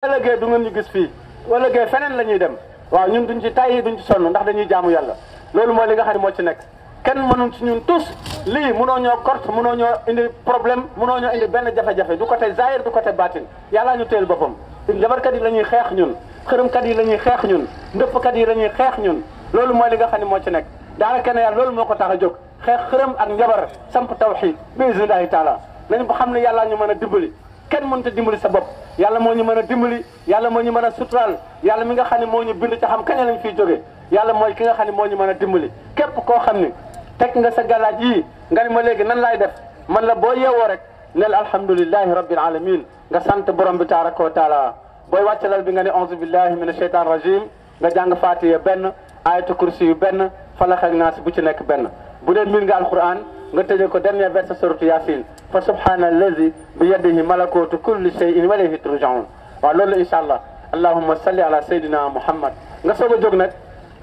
ëllëgee du ngeen ñu gis fii ëllëgee feneen la ñuy dem waaw ñun duñ ci tàyyi duñ ci sonn ndax dañuy jaamu yàlla loolu mooy li nga xam ne moo ci nekk kenn mënul ci ñun tous lii mënoo ñoo kort mënoo ñoo indi problème mënoo ñoo indi benn jafe-jafe du côté zahir du côté baatin yàllaa ñu téel boppam jabarkat yi la ñuy xeex ñun xërëmkat yi la ñuy xeex ñun ndëppkat yi la ñuy xeex ñun loolu mooy li nga xam ne moo ci nekk daanaka ne yàlla loolu moo ko tax a jóg xeex xërëm ak njabar samp tawxiid bi iznillahi taala nañ ko xam ne yàllaa ñu mën a dimbali kenn mënut a dimbali sa bopp yàlla moo ñu mën a dimbali yàlla moo ñu mën a suturaal yàlla mi nga xam ne moo ñu bind ca xam kañ lañ fiy jógee yàlla mooy ki nga xam ne moo ñu mën a dimbali képp koo xam ne teg nga sa galaaj yii nga ni ma léegi nan laay def man la boo yeewoo rek neel alhamdulillahi rabbil alamin nga sant borom bi tabaraka wa taala booy wàccalal bi nga ne auzu billahi min asheytan rajim nga jàng fatiha benn ayatu kursi yu benn falax ak naas bu ci nekk benn bu dee miin nga alquran nga tëjee ko dernier verset suratu yasin fa subhana allazi bi yadihi malakutu kulli shay'in wa ilayhi turja'un waaw loolu la incha allah allahumma salli ala sayyidina muhammad nga soog a jóg nag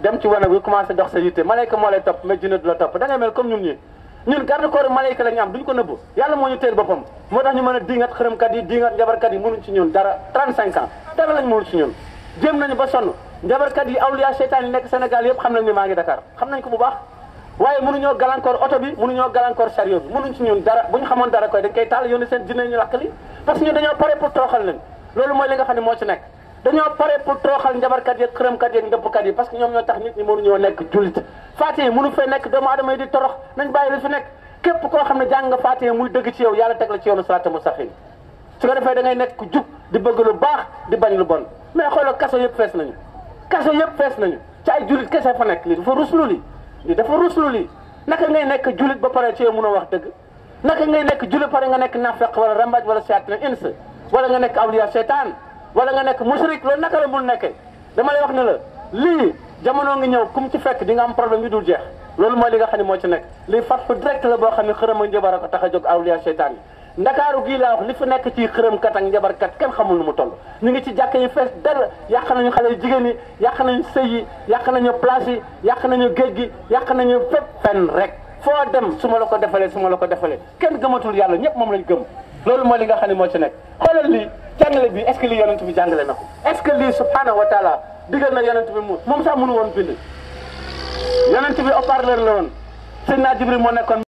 dem ci wanag bi commencé dox sa yitte malayka moo lay topp mais jinne du la topp da ngay mel comme ñun garde corps malayka la ñu am duñ ko nëbb yàlla moo ñu teel boppam moo tax ñu mën a dingat xërëmkat yi dingat njabarkat yi mënuñ ci ñun dara 35 ans dara lañ mënul ci ñun jéem nañu ba sonn njabarkat yi awliya seytaan yi nekk Sénégal yëpp xam nañ ne maa ngi Dakar xam nañ ko bu baax waaye mënuñoo gàllankoor oto bi mënuñoo gàllankoor chariot bi mënuñ ci ñun dara bu ñu xamoon dara koy dañ koy taal yónni seen jinne ñu lakk li parce que ñun dañoo pare pour toroxal leen loolu mooy li nga xam ne moo ci nekk dañoo pare pour toroxal njabarkat yeeg xërëmkat yeeg ndëppkat yi parce que ñoom ñoo tax nit ñi mënuñoo nekk jullit Faatiha mënu fee nekk doomu aadama yi di torox nañ bàyyi li fi nekk képp koo xam ne jàng nga Faatiha muy dëgg ci yow yàlla teg la ci yoonu siraatal mustaqiim su ko defee da ngay nekk ku jub di bëgg lu baax di bañ lu bon mais xoolal kaso yëpp fees nañu kaso yëpp fees nañu ci ay jullit kese fa nekk lii dafa ruslu lii dafa ruslu lii naka ngay nekk jullit ba pare ci yow mënoo wax dëgg naka ngay nekk jullit pare nga nekk nafeq wala rambaaj wala seytaane ins wala nga nekk awliya seytaan wala nga nekk mushrik loolu naka la mun nekkee dama lay wax ne la lii jamono ngi ñëw kum ci fekk di nga am problème yu dul jeex loolu mooy li nga xam ne moo ci nekk lii fatfu direct la boo xam ne xërëm ak njabar a ko tax a jóg awliya seytaan yi ndakaaru gii laa wax li fi nekk ci xërëmkat ak njabarkat kenn xamul nu mu toll ñu ngi ci jàkk yi fees dara yàq nañu xale yu jigéen yi yàq nañu sëy yi yàq nañu place yi yàq nañu géej gi yàq nañu fépp fenn rek foo dem su ma la ko defalee su ma la ko defalee kenn gëmatul yàlla ñëpp moom lañ gëm loolu mooy li nga xam ne moo ci nekk xoolal lii jàngale bi est-ce que lii yonent bi jàngale na ko est-ce que lii subhanahu wa taala digal na yonent bi moom sax mënu woon bind yonent bi haut-parleur la woon Seydina Jibril moo nekkoon